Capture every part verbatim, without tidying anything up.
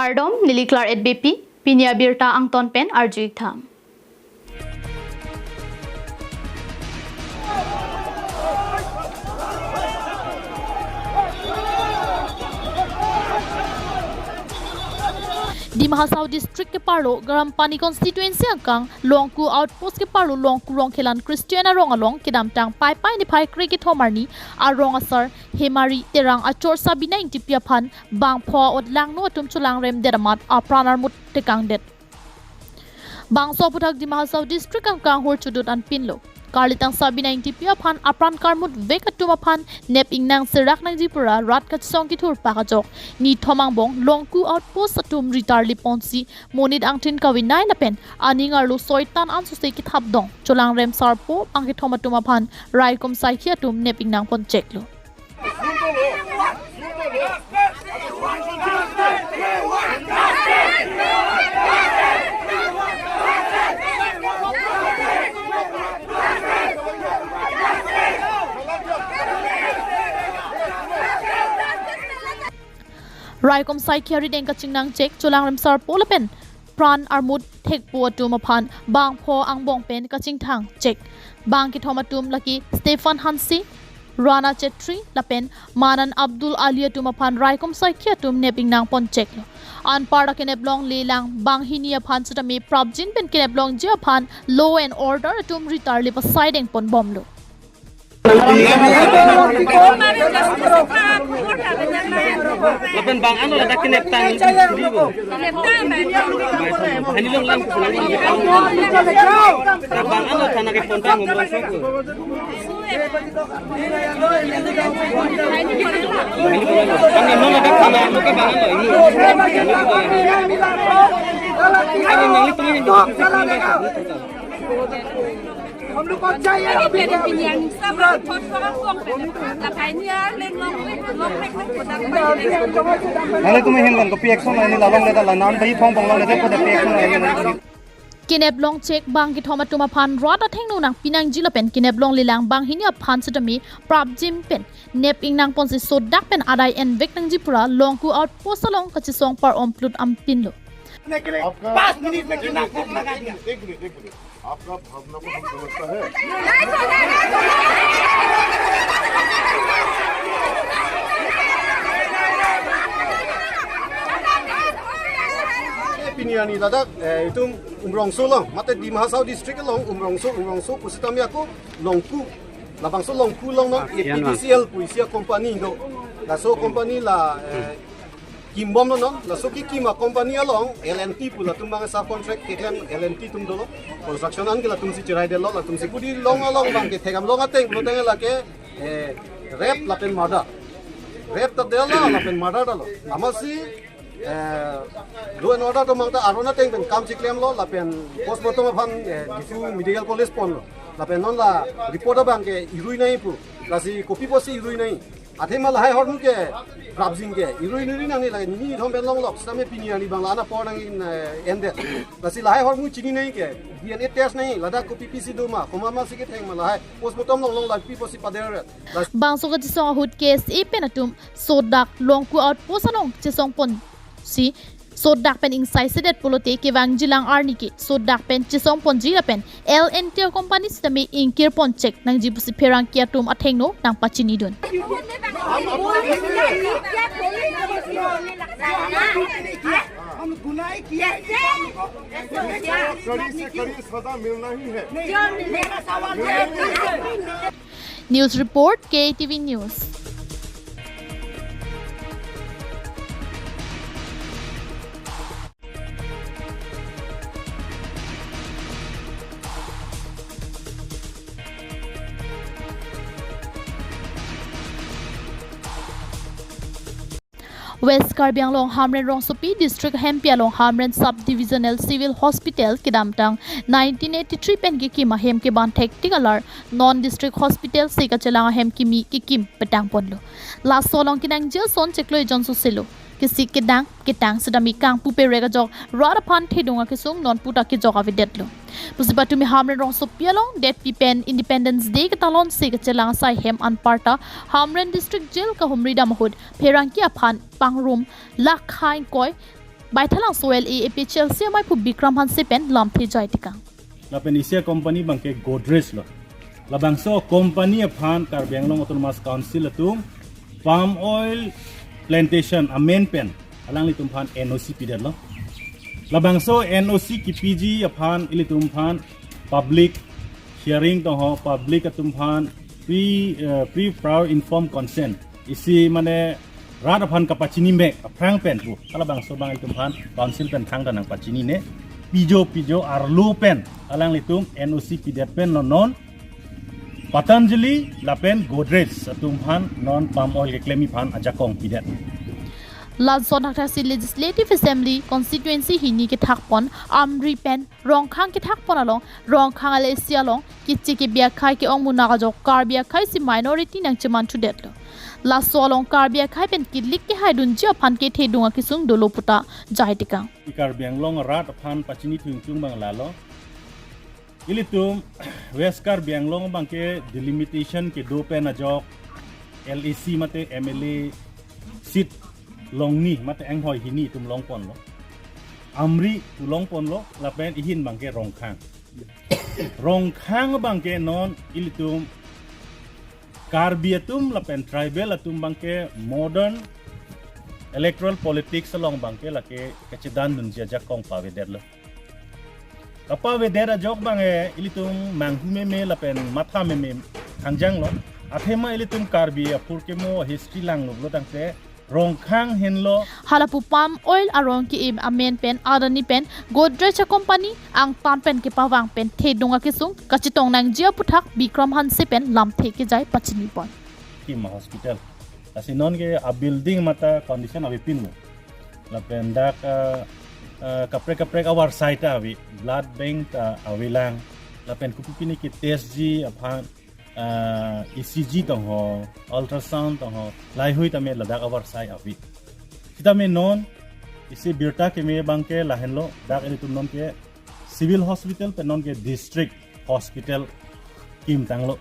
Kardom, neli Claret Beypi, pini abirta angton pen arju-ik tha. Dima Hasao District keparlo Garampani Constituency angkang Longku Outpost keparlo Longku Rongkhelan Christian arong along kedamtang Paipai niphai kre kethom arni arong asar Hemari Terang achor Sabina Ingtipi aphan bangpho a-ot langno atum cholangrem det amat apran armut tekangdet. Bangso aphuthak Dima Hasao District angkang hur chudut anpinlo. Karlitang Sabina Ingtipi aphan apran karmut vek atum aphan nep ingnang serak nangji pura rat kachesong kithur pakajok nithom angbong Longku Outpost atum ritarli ponsi monit angthin kavinai lapen aning arlo soitan ansose kethapdong cholangrem sarpo bangkethom atum aphan raikom saikhi atum nep ingnang poncheklo. Raikom saikhi arideng kachingnangchek cholangrem sarpo lapen pran armut thekpo atum aphan bangpho angbong pen kachingthangchek. Bangkethom atum lake Stephen Hanse, Rana Chetri lapen Manan Abdul Ali atum aphan raikom saikhi atum nep ingnang poncheklo. Anparta kenep longle lang banghini aphan sitame prapjin pen kenep longji aphan law and order atum ritarli pasaideng ponbomlo. Lapen bang ano ladak kenep tang suri bo. Hani long lang kusulang lang. Bang ano thana ke pontang ngomong sok. Hani long lang. Ang ano ladak thana ano ke bang ano ini. Ano nang itu ini. हम लोग को चाहिए अभी के अभी। Nangli tum ahin lang kopi action nangli lalongle ta la nam bai phong pong longle ta kopi action nangli. Kenep longchek bangkethom atum aphan rat athengno nangpi nangji lapen kenep longle lang banghini aphan sitame prapjin pen nep ingnang ponsi sodak pen adai envek nangji pura Longku Outpost along kachesong par-om plut anpinlo. आपका पाँच मिनट में कितना कोट लगा दिया। एक मिनट, एक मिनट। आपका भावना को हम समझता है। Pini arni ladak, eh, itum Umrongso along, mate Dima Hasao District along, Umrongso, Umrongso pusitame ako Longku. Labangso Longku along non, A P D C L pu isi a-company do. Laso company la, eh, kimbomlo non, laso kekim a-company along L and T pu latum bang subcontract keklem L and T atum dolo. Construction an ke latumsi cheraidetlo, latumsi pudi long along bang kethekdam long ateng pulo tangte lake, eh, rape lapen murder. Rape ta detlo lapen murder detlo. Amatsi, eh, law and order atum bang ta aron ateng pen kam chiklemlo lapen postmortem aphan, eh, Diphu Medical College ponlo. Lapen non la report abang ke irui nangji pu. Lasi kopi pusi irui nangji. Athema lahai ahormu ke prapjin ke irui nuri nangne lake nini thom pen longlok sitame pini arni bang la-an apor nang in, eh, endet. Lasi lahai ahormu chini nangji ke D N A test nangji, ladak kopi pisi do ma, komat masi ketheng ma lahai postmortem longlong la pi pusi pader. Bangso kachesong ahut K S A pen atum sodak Longku Outpost along chesong ponsi sodak pen ingsai sedet pulote kevangjilang arni ke sodak pen chesong ponji lapen L and T company sitame ingkir ponchek nangji pusi pherangke atum athengno nangpachinidun. हम गुनाह किया है, कड़ी से कड़ी सजा मिलना ही है। News report, K T V News. West Karbi Anglong Hamren Rongsopi District hempi along Hamren Sub Divisional Civil Hospital kedamtang nineteen eighty-three pen kekim ahem keban thektik alar non District Hospital si kachelang ahem kimi kekim petang ponlo. Laso along kenangji ason chiklo ejon soselo. Kesik kedang, ketang sitame kangpu perek ajok rat aphan thedung akesung non puta kejok avedetlo. Pusi patumi Hamren Rongsopi along detpi pen Independence Day ketalon si kachelang asai hem anparta Hamren District Jail kahumri dam ahut pherangke aphan pangrum lakh ingkoi Baithalangso L A A P H L C amei aphu Bikram Hanse pen lamthe jai tekang. Lapen isi a-company abangke Godrej lo. Labangso company aphan Karbi Anglong Autonomous Council atum palm oil plantation amen pen alanglitum aphan N O C pidetlo. Labangso N O C kipiji aphan ilitum aphan public hearing tong ho, public atum aphan pre, eh, pre prior informed consent, isi mane rat aphan kapachini mek aphrang pen pu halabangso abang ilitum aphan council pen thangta nangpachinine. Pijo pijo arlo pen alanglitum N O C pidet pen non non Patanjali lapen Godrej atum aphan non palm oil keklemji aphan ajakong pidet. Lason thakthaksi Legislative Assembly Constituency hini kethakpon Amri pen Rongkhang kethakpon along Rongkhang L A C along kichi kebi akhei ke-ong munak ajok Karbi akhei si minority nangcheman thudetlo. Laso along Karbi akhei pen kilik kehaidunji aphan kethedung akesung dolo puta jai tekang. I Karbi Anglong rat aphan pachini thungthung abang lalo. Ilitum West Karbi Anglong abangke delimitation kedo pen ajok L A C mate M L A seat longni mate enghoi hini itum longponlo. Amri pu longponlo lapen ihin abangke Rongkhang. Rongkhang abangke non ilitum Karbi atum lapen tribal atum abangke modern electoral politics along abangke lake kachedandunji ajakong pavedetlo. Kapavedet ajok abang e ilitum manghu meme lapen matha meme hangjanglo. Athema ilitum Karbi aphurkimo history langlo pulo tangte Rongkhang henlo. Hala pu palm oil arong ke-em amen pen Adani pen Godrej company angtan pen kepavang pen thedung akesung kachetong nangji aputhak Bikram Hanse pen lamthe kejai pachinipon. Kim hospital. Lasi non ke a-building mate condition avepinlo. Lapen dak, eh, eh, kaprek kaprek avarsai ta ave, blood bank ta avelang. Lapen kopi pini ke-test ji aphan, eh, E C G tong ho, ultrasound tong ho, laheihui tame ladak avarsai ave. Sitame non isi birta keme abangke lahenlo, dak ilitum non ke civil hospital pen non ke district hospital kimtanglo.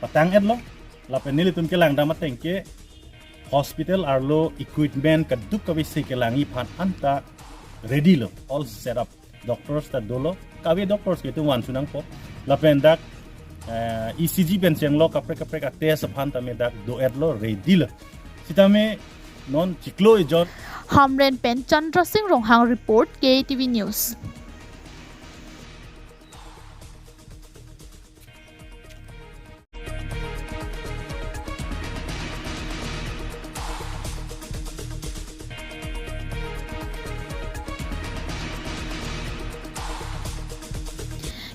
Patang-etlo, lapen nelitum kelangdam ateng ke hospital arlo equipment kaduk kave si kelangji aphan anta ready lo, all set up. Doctors ta dolo, kave doctors ke itum vansu nangpo. Lapen dak, eh, E C G pen chenglo kaprek kaprek a-test aphan tame dak do-etlo, ready lo. Sitame non chiklo ejor. Hamren pen Chandra Singh Ronghang report, K T V News.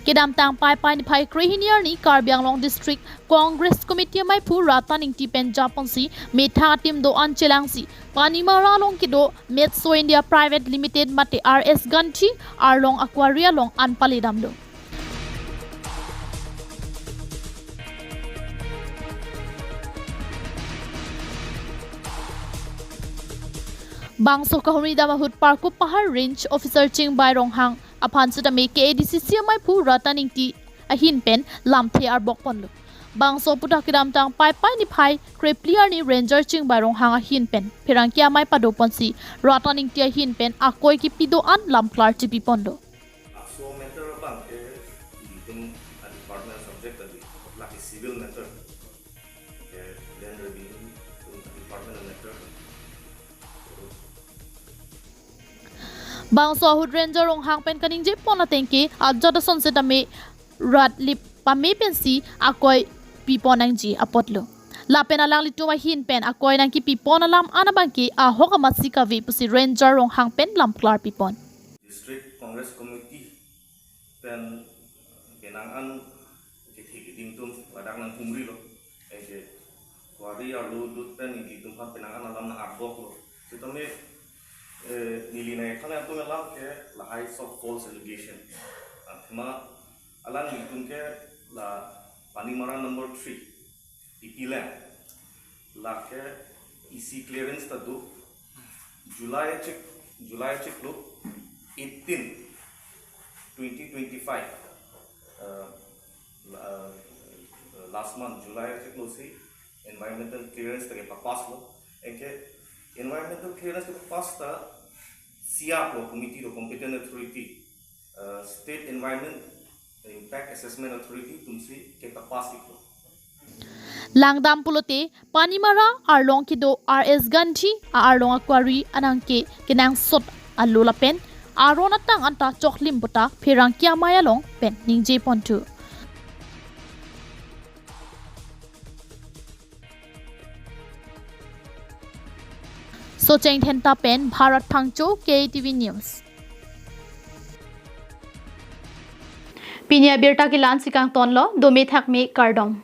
Kedamtang Paipai niphai krehini arni Karbi Anglong District Congress Committee amei aphu Ratan Ingti pen japonsi methang atim do-an chelangsi Panimara along kedo Metso India Private Limited mate R S Gandhi arlong a-quarry along an paledamlo. Bangso kahumri dam ahut Parkup Pahar Range Officer Chingbai Ronghang aphan sitame K A D C C amei aphu Ratan Ingti ahin pen lamthe arbokponlo. Bangso aputhak kedamtang Paipai niphai krephli arni Ranger Chingbai Ronghang ahin pen pherangke amei padoponsi Ratan Ingti ahin pen akoi kepi do-an lamklar chipiponlo. Laso matter abangke itum a-department subject tadi, lake civil matter. Ke land revenue itum a-department matter. Bangso ahut Ranger Ronghang pen kaningjepon ateng ke ajat ason setame rat lip pame pensi akoi pipon nangji apotlo. Lapen alanglitum ahin pen akoi nangkepipon alam an abangke ahok amatsi kave pusi Ranger Ronghang pen lamklar pipon. District Congress Committee pen penang an kethe keding atum ladak nanghumrilo. Anke quarry arlo lut pen ilitum aphan penang an alam nang-arboklo. Sitame, eh, neli nangkethan atum alam ke lahai sok false allegation. Athema alanglitum ke la Panimara number three P P land, lake E C clearance ta do. July achik, July achiklo eighteen, twenty twenty-five, uh, la-, uh, last month July achiklo si environmental clearance ta kepapasslo. Anke environmental clearance kepapass ta SIAP lo, committee lo, competent authority, uh, State Environment Impact Assessment Authority atumsi ketapas iklo. Langdam pulote Panimara arlong kedo R S Gandhi a-arlong a-quarry anang ke kenangsot alo lapen aron atang anta choklim puta pherangke amei along pen ningje ponthu. Socheng Dhenta pen Bharat Phangcho, K T V News. Pini abirta ke la-ansi kangtonlo, dome thakme, kardom.